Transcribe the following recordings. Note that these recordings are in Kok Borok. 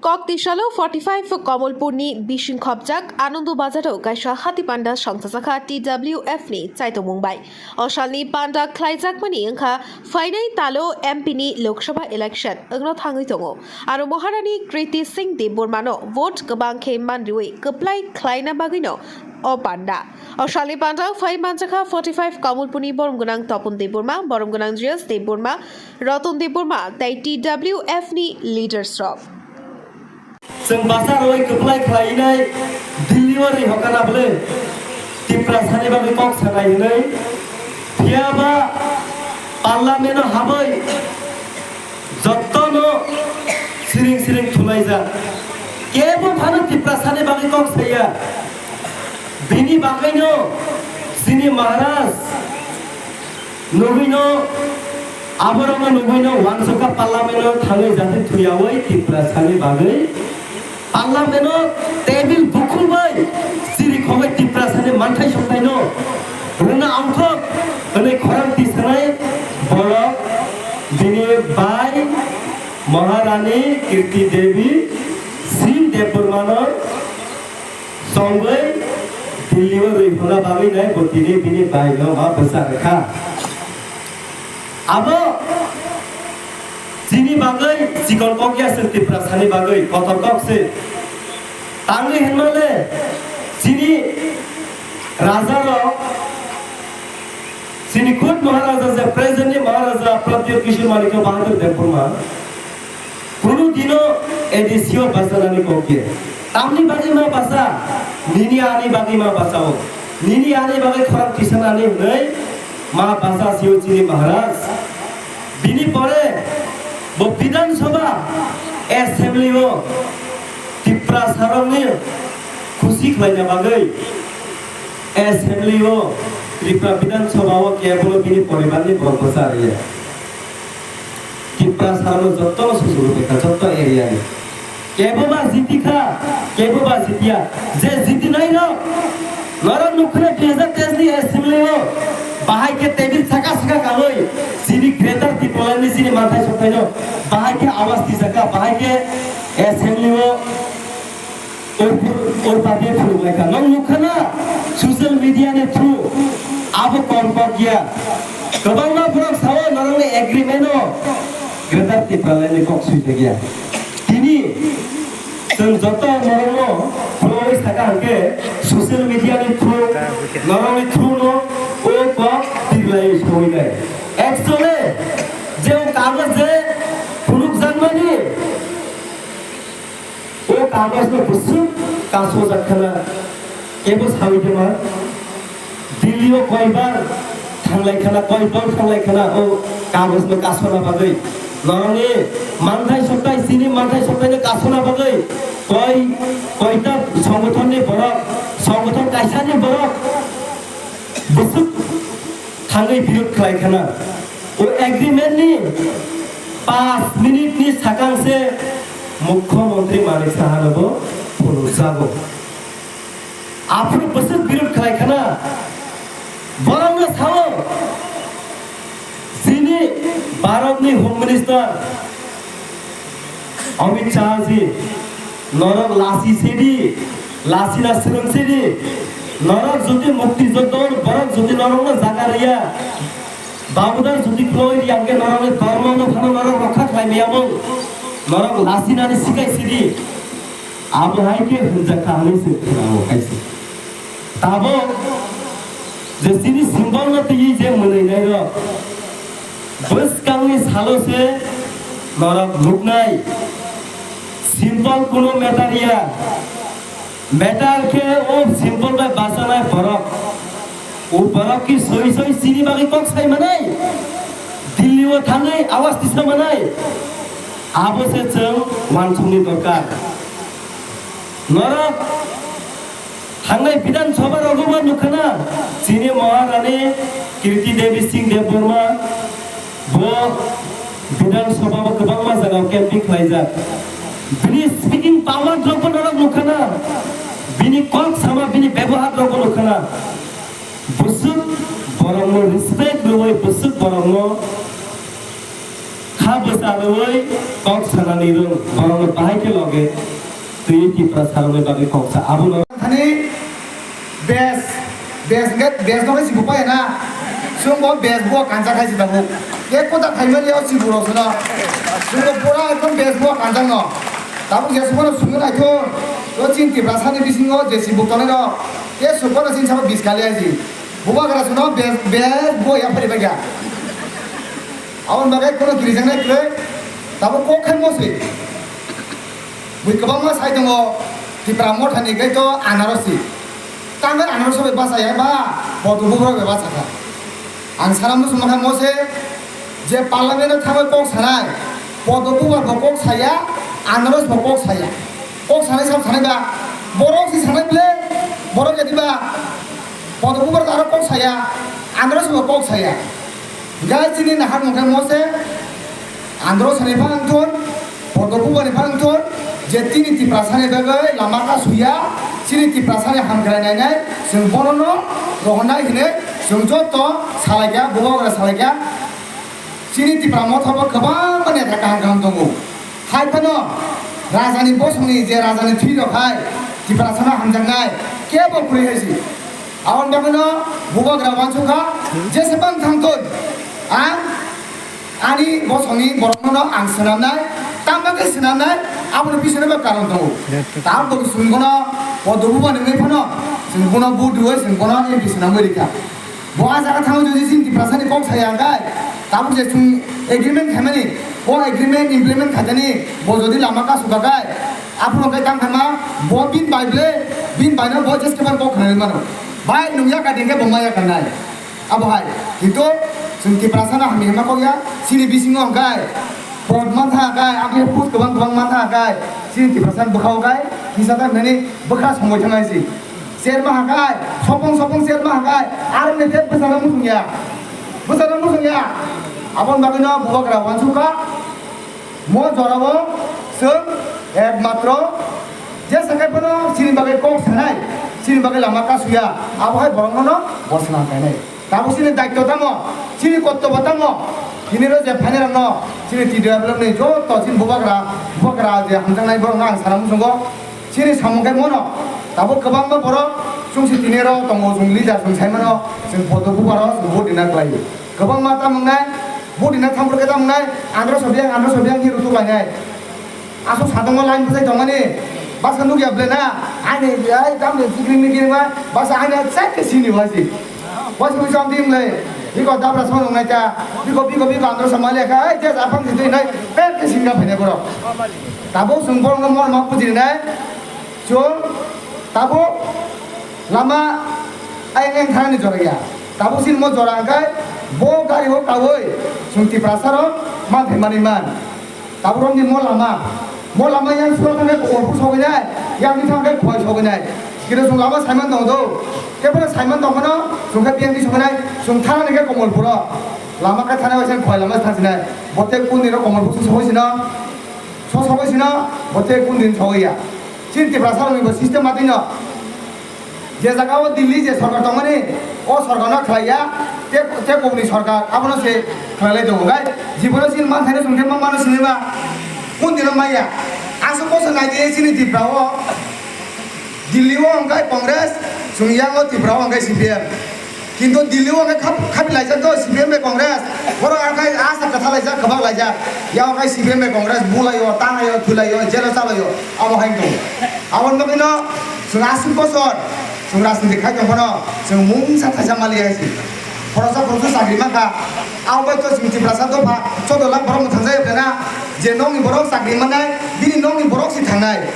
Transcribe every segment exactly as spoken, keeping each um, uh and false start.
Kok tisalo forty five Komolpurni bising khopjak Anando Bazaro kaisa hati panda songchajakha T W F ni chaitomung bai. O salni panda khlaijakmani wngkha phainai talo M P ni Lok Sabha election wngno thangwi tongo. Aro Maharani Kriti Singh Debbarmano vote kwbang khe manriwi kwplai khlaina bagwino o panda. O salni panda phai manjakha forty five Komolpurni borom gwnang Topon Debbarma, borom gwnang G S Debbarma, Ratan Debbarma tei T W F ni leaders rok. Chwng basa rwui kwplai khlainai Delhi o ri hokana bwle Tiprasani bagwi kok sanai hwnwi. Phiya ba parliament o habwi jottono siring siring thulaijak. Kebo phano Tiprasani bagwi kok saya. Bini bagwino chini Maharaj nugwino, aborokno nugwino wansukha parliament-o thangwi jate thuyawi Tiprasani bagwi parliament-o table bukhuk bai chiri khogwi Tiprasani manthai songthaino rwna ongkhok hwnwi khorang tisanai borok bini bai Maharani Kirti Devi Singh Debbarmano songwi Delhi-o rwi hwnna bagwi nai bo tini bini baino ma bwsa rwkha. Abo chini bagwi chikon kok ya se Tiprasani bagwi kotor kok se. Tangwi hwnmale chini rajarok, chini khud Maharaja je present ni Maharaja Pradyot Kishore Manikya Bahadur Debbarma, kunu dino A D C o bachanani kok ya. Tamni bagwi ma bacha, nini ani bagwi ma bachao. Nini ani bagwi khorang tisanani hwnwi ma bacha sio chini Maharaj. Bini pore bo Bidhan Sabha, Assembly o Tiprasarokni khusi khlaina bagwi Assembly o Tripura Bidhan Sabha o kebono bini poribarni borok bwsa rwya. Tiprasarokno jotto susugo bekha, jotto area ni. Kebo ba jiti kha, kebo ba jitiya. Je jiti nai rok, norok nukho na dui hajar teis ni Assembly o bahai khe table saka saka kagwi chini Greater Tipraland ni chini manthai sokthai no bahai khe awas tisa kha, bahai khe Assembly o Ur, ur pati phunuk lai kha. Nong nukha na social media ni through abo kok kok ya. Kwbangma borok sao norokni agreement o Greater Tipraland ni kok swijak ya. Tini chwng joto norokno phunugwi saka hwnkhe social media ni through norokni through no o kok tirilaiwi sogwi nai. Actually je o kagoj je phunukjakmani O kagoj no bwswk kasojak khana, ebo sawi tongma. Delhi o koibar thanglai khana, koibar thanglai khana o kagoj no kasona bagwi. Norokni manthai sokthai, chini manthai sokthai no kasona bagwi. Koi, koita songothon ni borok, songothon kaisa ni borok bwswk thangwi birod khlai khana. O agreement ni panch minute ni sakang se Mukhyamantri Manik Saha no bo phunukjago. Aphuru bwswk birod khlai khana. Borok no sao, chini Bharat ni Home Minister Amit Shah ji, norok lasi sidi, lasi na swrwng sidi, norok jodi mukti jodon, borok jodi norok no jaga riya, babudar jodi khuloi riya, hwnkhe norok ni dhormo no phano norok rokha khlai maya mung, norok lasi nani sikai sidi, abo hai khe hwnjak kha hwnwi se khwnao kaisa. Tabuk je chini symbol no twiwi je mwnwinai rok, bwskangni salo se norok nuknai. Symbol kuno matter ya. Matter khe o symbol bai bachanai borok. O borok ki soi soi chini bagwi kok sai manai. Delhi o thangwi awas tisa manai. Abo se chwng wansukni dorkar. Norok Thangnai Bidhan Sabha rogo bo nukha na, chini Maharani Kirti Devi Singh Debbarma bo Bidhan Sabha bo kwbangma jaga o camping khlaijak. Bini speaking power rok bo norok nukha na, bini kok sama, bini bebohar rok bo nukha na. Bwswk borok no respect rwui, bwswk borok no Ha bwsa rwui kok sanani rwng, borokno bahai khe loge twiwi Tiprasarokni bagwi kok sa. Abono thani bes, bes hwnkhe bes no khe sibu paya na. Chwng bo bes bo kanjak hai se tabuk. Ek kota khaimani o sibu rok sono. Chwng bo pura ekdom bes bo kanjak no. Tabuk je sumano sumui naithok. O chini Tiprasani bisingo je sibu tongnai rok. Ke sukmano chini sabo bis kali hai se. Bubagra sono bes, bes bo ya phari bagya. Aboni bagwi kheno kirijaknai kwrwi, tabuk kok khai mose. Bui kwbangma sai tongo, Tipra Mothani khe to anaros si. Tangwi anaros bai bachaya ba, Podo Bubar bai bachakha. Ang sana muchung mankha mose, je parliament o thangwi kok sanai, Podo Bubar bo kok saya, anaros bo kok saya. Kok sanai sam sanai ba, borok si sanai ble, borok jadi ba, Podo Bubar aro kok saya, anaros bo kok saya. Gai chini nahar mungkhe mose, andro sani phang thun, Podo Bubar ni phang thun, je chini Tiprasani bagwi lama ka suya, chini Tiprasani hamkrai nainai, chwng bonono rohornai hinwi chwng joto salaikha, bubagra salaikha. Chini Tipra Motha bo kwbangma neta kaham kaham tongo. Hai phano rajani bosongni je rajani thwi rok hai Tiprasano hamjaknai kebo kwrwi hai si. Aboni bagwino bubagra uansukha, jesebang thangthun ang ani bosongni borokno ang swnamnai, tamo khe swnamnai, aboni bisingno bo karon tongo. Tamo bo chwng bono Podo Bubar ni wngwi phano chwng bono vote rwui chwng bono M P swnamwi rikha. Bo a jaga thango jodi chini Tiprasani kok saya hwnkhe, tabuk je chwng agreement khaimani, o agreement implement khaitani, bo jodi lama kasu kha khai, aphuru khe tang khaima, bo bini bai ble, bini baino bo jeskeban kok khnai mano. Bai nwng yakar dingkhe bo ma yakarnai. Abo hai, kintu chwng Tiprasano hamya hwnma kok ya, chini bisingo hwnkhe, Vote mantha kai, aboni post kwbang kwbang mantha kai, chini Tiprasani bwkhao kai, kisa ta hinani bwkha somoi thangnai si. Cherma hakai, sopong sopong cherma hakai, aroni tei bwsano muchung ya. Bwsano muchung ya. Aboni bagwino bubagra uansukha, mo jorao chwng ekmatro jesa kai phano chini bagwi kok sanai, chini bagwi lama kasuya, abo hai borokno no bosna kainai. Tabuk chini daityo tamo, chini kortobo tamo, hiniro je phainai rokno, chini T D F ni joto chini bubagra, bubagra je hamjaknai borokno ang sana muchungo, chini samung khe mono, tabuk kwbangma borok chwng si tiniro tongo, chwng leader chwng saimano, chwng Podo Bubaro chwng vote rina khlaio. Kwbangma tamo wngnai, vote rina thampor khe tamo wngnai, andro sobiang, andro sobiang hinwi rutuk lainai. Aswk satung o line bwsai tongmani, bwsa nukya ble na, ani ai tamni sikring mikring ma, bwsa ani chak khe sini waisi. Waisi waisi ang tim le, biko dabra sono ngai ta, biko, biko, biko andro sama le kha, ai je aphang sini nai, pek khe singa phene borok. Tabuk chwng borok no mor ma bujiri nai, chwng tabuk lama ai eng thani jora ya. Tabuk sini mo jora angkai, bo gari o kaui, chwng Tiprasa rok man thai mani man. Tabuk romni mo lama, mo lama yang sura thangkhe Komolpur sogwi nai, yang ni thangkhe Khowai sogwi nai. Kino chwng lama saiman tongo do. Tei bono saiman tong phano chwng khe B M T sogwi nai, chwng thana ni khe Komolpuro. Lama khe thana bai se Khowai lama thang sinai. Bo tei kun dino Komolpur se sogwi sino, so sogwi sino, bo tei kun din sogwi ya. Chini Tiprasa rokni bo system ma tino. Je jaga o Delhi je sorkar tongmani, o sorkar no khlai ya, te, te kubuni sorkar, abono se khlai lai tongo. Gai, jibono chini manthaino chwng khe ma mano sini ba, kun dino maya. Aswk bosor nai di chini Tripura o, Delhi o hwnkhe Congress, chwng yang o Tripura o hwnkhe C P M. Kintu Delhi o hwnkhe khap-, khapi laijak do C P M bai Congress, borok hwnkhe asa kwtha laijak, kwbak laijak. Yang hwnkhe C P M bai Congress bulai o, tanglai o, thulai o, jero chalai o, amo hai wng tongo. Aboni bagwino chwng aswk bosor chwng rajniti khai tong phano chwng mungsa thaisa maliya hai se. Khoroksa khoroksa chakri mankha. Abo bai to chwng Tiprasa dopha chwddo lakh borok mwthangjaio khe na, je nokni borok chakri mannai, bini nokni borok se thangnai.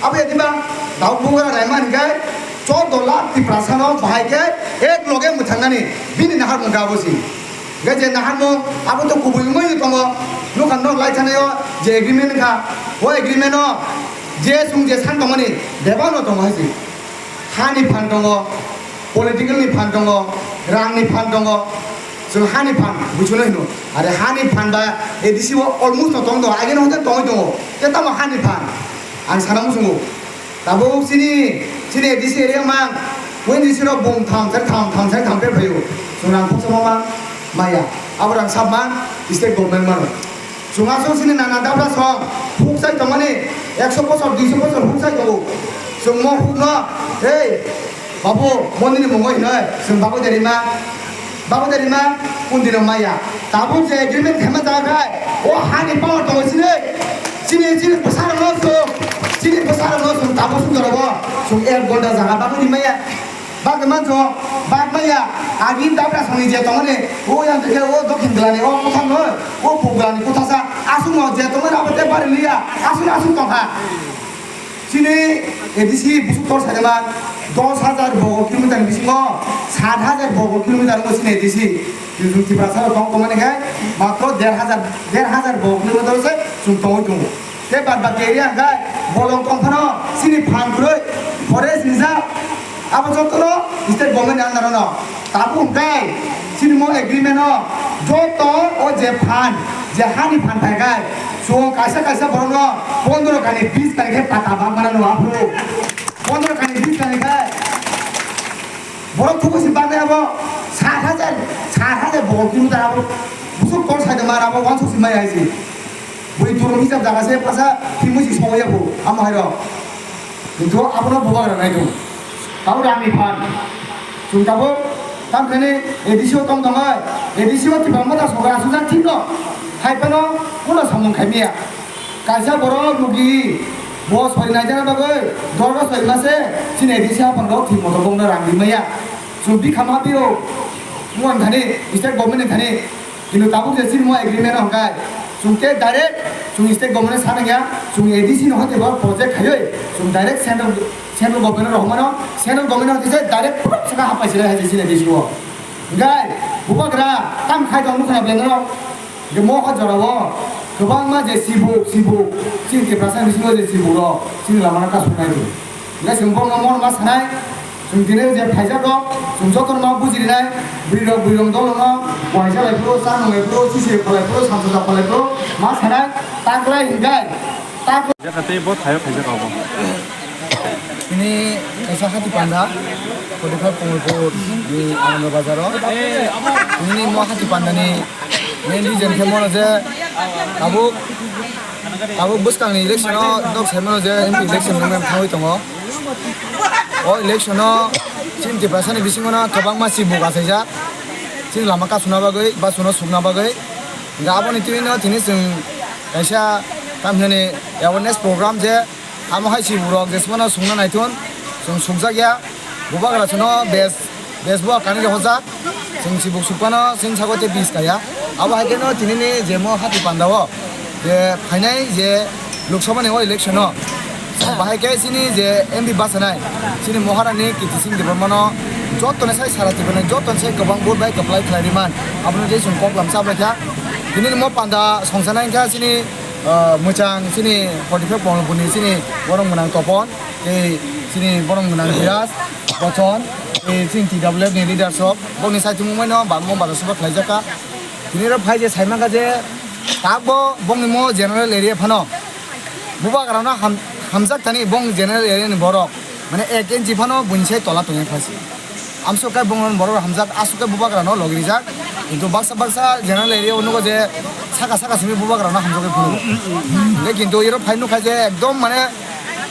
Abo ya diba, Daud Bungara Rahman hinkhe chwddo lakh Tiprasano bahai khe ek loge mwthangnani bini naharmung khe abo se. Hingke je naharmung abo to kubui wngwi tongo, nukha nok lai thanaio je agreement wngkha, o agreement o je chwng je san tongmani bebak no tongo hai se. Hani phan tongo, political ni phan tongo, rang ni phan tongo, chwng hani phan buchino hino. Are hani phan ba A D C o almost no tong tongo, ageno hote tongwi tongo, tei tamo hani phan ang sana muchungo. Tabuk chini, chini A D C area mang, O N G C rok bung tham, ser tham, tham, ser tham per phaio. Chwng rang khoksa ma mang maya. Abo rang sab mang, state government mano. Chwng aswk chini nana dabra song huk chai tongmani, ekso bosor, duiso bosor huk chai tongo. Chwng mo hukno, "Hei, babu, monini mungo hinoi, chwng babu derima, babu derima, kundino maya." Tabuk je agreement khaima jaga khai, o hani power tongo chini, chini, chini bwsarokno chwng, chini bwsarokno chwng tabuk sung jorogo, chwng ek gonda jaga babu rimaya. Bagwi manjo, bak maya, agi dabra songni je tongmani, o yang tike o dokhin glani, o kutham noi, o puk glani kuthasa, aswk no je tongmani abo te bari liya, aswk aswk tongkha. Chini A D C busuk tor sajama, dos hajar bogo kilometer ni bisingo, sat hajar bogo kilometer wngkha chini A D C. Chwng Tiprasa rok tong tongmani khe, matro der hajar, der hajar bogo kilometer se chwng tongwi tongo. Tei bad baki area hwnkhe bolong tong phano chini phan kwrwi forest reserve abo jotono state government ni under o no. Tabuk hwnkhe chini mo agreement o joto o je phan, je hani phan phai khai chwng kaisa kaisa borokno pondro kani bis kani khe pata bang mano no aphuru. Pondro kani bis kani khai borok thubu si bagwi abo sat hajar, sat hajar bogo kilometer abo busuk kor sai de mar abo wansuk si mai hai si. Bui turung hisab jaga se pasa thimui si songya bo amo hai rok. Kintu abono bubagra nai dung. Tabo rangni phan. Chwng tabuk tamkhani A D C o tong tongo. A D C o Tipra Motha sogra asujak thik no. Hai phano kuno samung khaimiya. Kaisa borok logi bo sori naijana bagwi dorgo sori mase chini A D C hapang rok thik moto bongno rang rimaya. Chwng bikha ma biro. Muan thani state government ni thani. Kintu tabuk je chini mo agreement hwnkhe, chwng tei direct chwng state government sana ya, chwng A D C no hoite bo project khaiwi, chwng direct central, central government rok mano, central government hoite se direct phutok saka hapai sila hai chini A D C o. Hwnkhe bubagra tam khai tong nukha belai no, je mo ha jora o, kwbangma je sibuk, sibuk, chini Tiprasa bisingo je sibuk rok, chini lama no kasuk nai. Hingke chwng bono mono ma sanai, chwng tini je phaijak rok, chwng jotono ma bujirinai, bwrwi rok bwrwi rok dol no, waisa lai phuru, cha nung lai phuru, chisi kholai phuru, samsok da kholai phuru, ma sanai, ta kwlai hingkai, ta kwlai. Jaka tei bo thaio khaijak rok bo. Tini kaisa hati panda, forty five Kamalpur ni Ananda Bazar o. Tini mo hati panda ni main reason khe mono je tabuk Tabuk bwskangni election o nok saimano je M P election nungmani thangwi tongo. O election o chini Tiprasani bisingo no kwbangma sibuk achaijak. Chini lama kasuna bagwi, basuno sukna bagwi. Hingke aboni twi no tini chwng kaisa tamhinani awareness program je amo hai sibuk rok jesmano sukna naithun chwng sukjakya. Bubagra chwngno bes, bes bo kanwi rohorjak. Chwng sibuk sukphano chwng sago tei bis kaya. Abo hai kheno tinini je mo hati pandao je phainai je Lok Sabha ni o election o bahai khe chini je M P bachanai chini Maharani Kirti Singh Debbarmano jottoni sai sara Tripura ni jottoni sai kwbang vote bai kwplai khlai rimani abono je chwng kok lam cha bai kha. Tinini mo panda songchanai kha chini, ah, mwchang chini forty five Kamalpur ni chini borok mwnang Topon. Tei chini borok gwnang Biraj, Bochon, tei chini T W F ni leaders rok, bokni saichung mano bangma bada suba khlaijak kha. Tini rok phai je sai mankha je, tak bo bokni mo general area phano, bubagrano ham-, hamjak thani bong general area ni borok, mane ek inchi phano buini sai tola tongya kha se. Amsuk khe bongni borok hamjak, asuk khe bubagra no logi rijak. Kintu baksa baksa general area o nugo je saka saka simi bubagra no hamjagwi phunukgo. Hingkhe kintu iro phai nukha je ekdom mane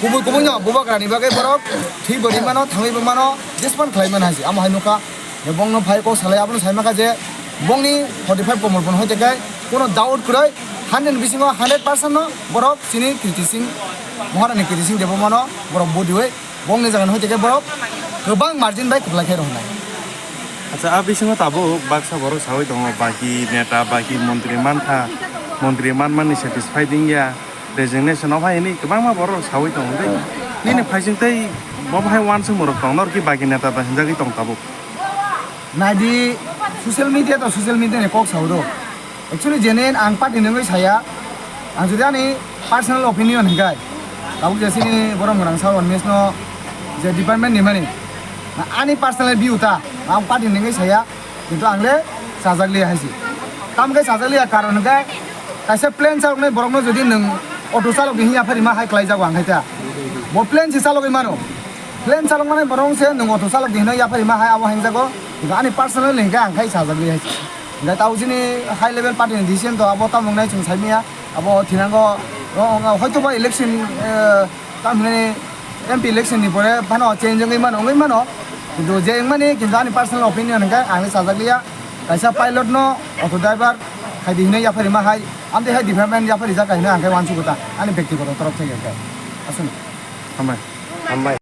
kubui kubui no bubagra ni bagwi borok thwi bo rimano, thangwi bo mano, jespan khlai mano hai se. Amo hai nukha je bongno phai kok salai abono sai mankha je bongni forty five Kamalpur no hoite khe kono doubt kwrwi hundred ni bisingo hundred percent no borok chini Kirti Singh, Maharani Kirti Singh Debbarma no borok vote riwi Bongni jaga no hoite khe borok kwbang margin bai kwplai khe rohornai. Acha, a bisingo tabuk baksa borok sawi tongo, baki neta, baki montri mankha, montri manmani satisfied wngya, resignation o phai hwnwi kwbangma borok sawi tongo. Tei nini phaising tei bo hai uansukmung rok tong, nor ki baki neta da hinjagwi tong tabuk? Naidi, social media to social media ni kok sao do. Actually, genuine ang party ni wngwi saya, ang jodi ani personal opinion hingkai, tabuk je chini borok mwnang sa Unmesh no je department ni mani, ani personal view ta, ang party ni wngwi saya, kintu ang le sajak liya hai se. Tamo khe sajak liya karon hingkai, kaisa plain chaloknai borok no jodi nwng auto chalok di hinya phari ma hai khlai jago ang hai ta. Bo plain se chalogwi mano. Plain chalok mani borok se nwng auto chalok di hino yaphari ma hai abo hai jago, kintu ani personal hingkai ang khai sajak liya hai se. Hingke tao chini high level party ni decision to abo tamo wngnai chwng sai manya. Abo thinango, o, o, hoito ba election, eh, tamo hinani M P election ni pore phano change wngwi mano, wngwi mano. Kintu je wngmani, kintu ani personal opinion hingke ang le chajak liya. Kaisa pilot no, auto driver, hai di hinui yaphari ma hai, amtwi hai department yaphari jak hai hinui ang khe uansukgo ta, ani bektigoto torof thai hingke. Aswk. Hambai. Hambai.